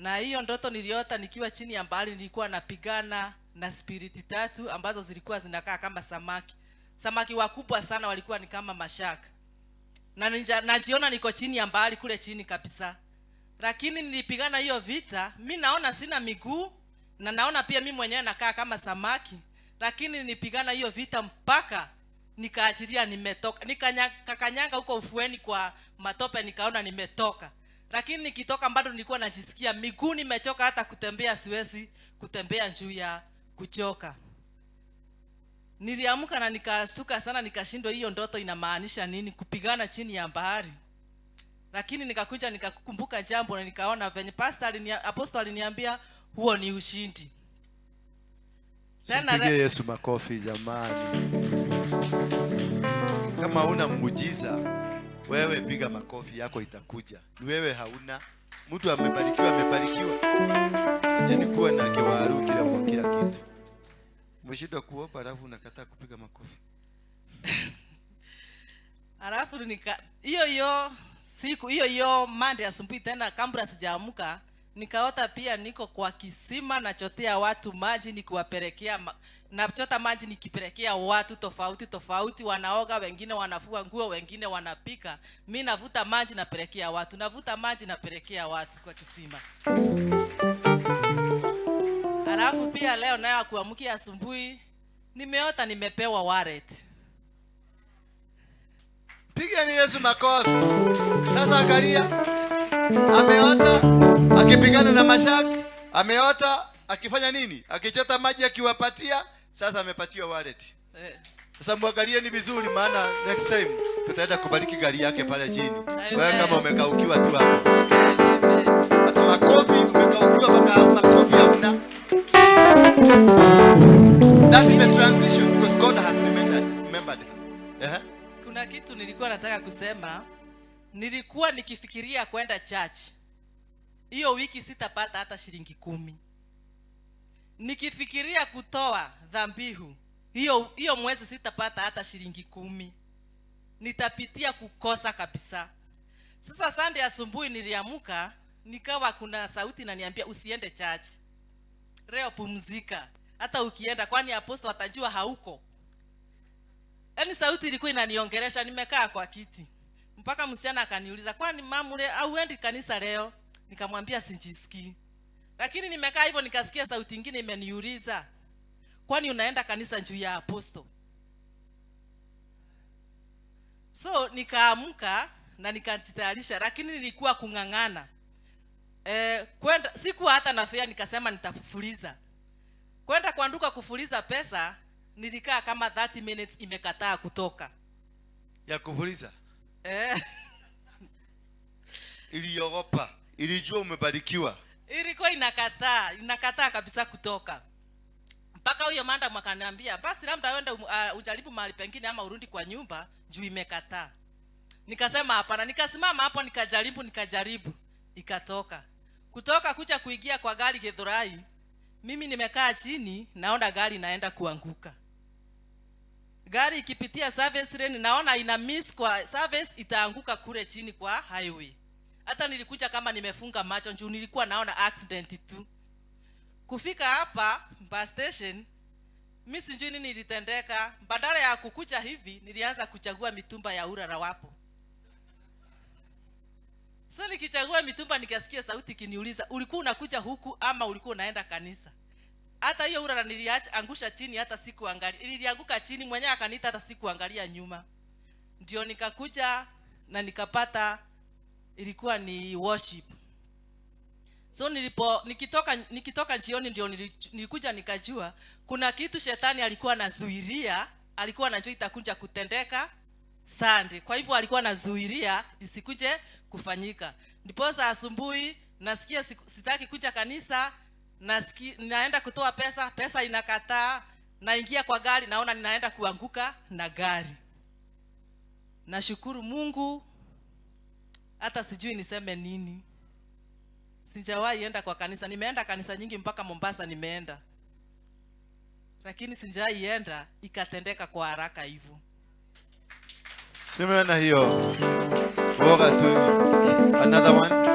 Na hiyo ndoto niliota nikiwa chini ya bahari, nilikuwa napigana na spirit tatu ambazo zilikuwa zinakaa kama samaki, samaki wakubwa sana, walikuwa ni kama mashark. Na najiona niko chini ya bahari kule chini kabisa, lakini nilipigana hiyo vita. Mi naona sina miguu na naona pia mi mwenyewe nakaa kama samaki, lakini nilipigana hiyo vita mpaka nikaachilia, nimetoka. Nikakanyanga huko ufueni kwa matope, nikaona nimetoka. Lakini nikitoka bado nilikuwa najisikia miguu nimechoka, hata kutembea siwezi kutembea juu ya kuchoka. Niliamka na nikashtuka sana, nikashindwa hiyo ndoto inamaanisha nini, kupigana chini ya bahari. Lakini nikakuja nikakumbuka jambo na nikaona venye pastor apostle aliniambia huo ni ushindi. Tena Simpigie Yesu makofi, jamani. Kama huna muujiza, wewe piga makofi yako itakuja. Ni wewe hauna. Mtu amebarikiwa, amebarikiwa. Acha nikuwe na kiwaru kila kwa kila kitu. Umeshindwa kuomba alafu unakataa kupiga makofi. Alafu nika hiyo hiyo siku, hiyo hiyo Monday asubuhi tena, kabla sijaamka, nikaota pia niko kwa kisima nachotea watu maji nikiwapelekea nachota maji nikipelekea watu tofauti tofauti, wanaoga, wengine wanafua nguo, wengine wanapika. Mi navuta maji napelekea watu, navuta maji napelekea watu kwa kisima. Alafu pia leo nayo kuamkia asubuhi nimeota nimepewa wallet. Piga ni Yesu makofi. Sasa angalia. Ameota akipigana na mashark, ameota akifanya nini? Akichota maji akiwapatia, sasa amepatiwa wallet. Sasa mwangalieni vizuri, maana next time tutaenda kubariki gari yake pale chini. Amen. Wewe kama umekaukiwa tu hapo. Hata makofi umekaukiwa mpaka makofi hauna. That is a transition because God has remembered her. Kuna kitu nilikuwa nataka kusema. Nilikuwa nikifikiria kwenda church hiyo wiki, sitapata hata shilingi 10. Nikifikiria kutoa dhambihu hiyo hiyo mwezi, sitapata hata shilingi 10, nitapitia kukosa kabisa. Sasa Sunday asubuhi niliamka, nikawa kuna sauti inaniambia, "Usiende church leo, pumzika. Hata ukienda, kwani apostle atajua hauko?" Yaani sauti ilikuwa inaniongelesha nimekaa kwa kiti, mpaka msichana akaniuliza, "Kwani mamule auendi kanisa leo?" Nikamwambia sijisikii. Lakini nimekaa hivyo, nikasikia sauti ingine imeniuliza, "Kwani unaenda kanisa juu ya apostle?" So nikaamka na nikajitayarisha, lakini nilikuwa kung'ang'ana kwenda. Sikuwa hata na fare, nikasema nitafuliza kwenda kwa duka kufuliza pesa. Nilikaa kama 30 minutes, imekataa kutoka. Ya kufuliza. Eh. Iliogopa, ilijua umebarikiwa. Ilikuwa inakataa, inakataa kabisa kutoka, mpaka huyo madam akaniambia, "Basi labda uende ujaribu mahali pengine ama urudi kwa nyumba juu imekataa." Nikasema hapana. Nikasimama hapo, nikajaribu, nikajaribu, ikatoka. Kutoka kuja kuingia kwa gari Githurai, mimi nimekaa chini, naona gari inaenda kuanguka. Gari ikipitia service lane, naona ina miss kwa service, itaanguka kule chini kwa highway. Hata nilikuja kama nimefunga macho juu nilikuwa naona accident tu. Kufika hapa bus station, mi sijui nini ilitendeka. Badala ya kukuja hivi, nilianza kuchagua mitumba ya urara wapo. So nikichagua mitumba, nikasikia sauti ikiniuliza, "Ulikuwa unakuja huku ama ulikuwa unaenda kanisa?" Hata hiyo urara niliacha angusha chini, hata sikuangalia. Ilianguka chini mwenyewe akaniita, hata sikuangalia nyuma. Ndio nikakuja na nikapata ilikuwa ni worship. So nilipo nikitoka jioni ndio nilikuja nikajua kuna kitu shetani alikuwa anazuilia. Alikuwa anajua itakuja kutendeka Sunday, kwa hivyo alikuwa anazuilia isikuje kufanyika. Ndiposa asubuhi nasikia sitaki kuja kanisa, naenda kutoa pesa, pesa inakataa. Naingia kwa gari, naona ninaenda kuanguka na gari. Nashukuru Mungu, hata sijui niseme nini. Sijawahi enda kwa kanisa. Nimeenda kanisa nyingi, mpaka Mombasa nimeenda, lakini sijawahi enda ikatendeka kwa haraka hivyo. Simeona hiyo. Woga tu. Another one.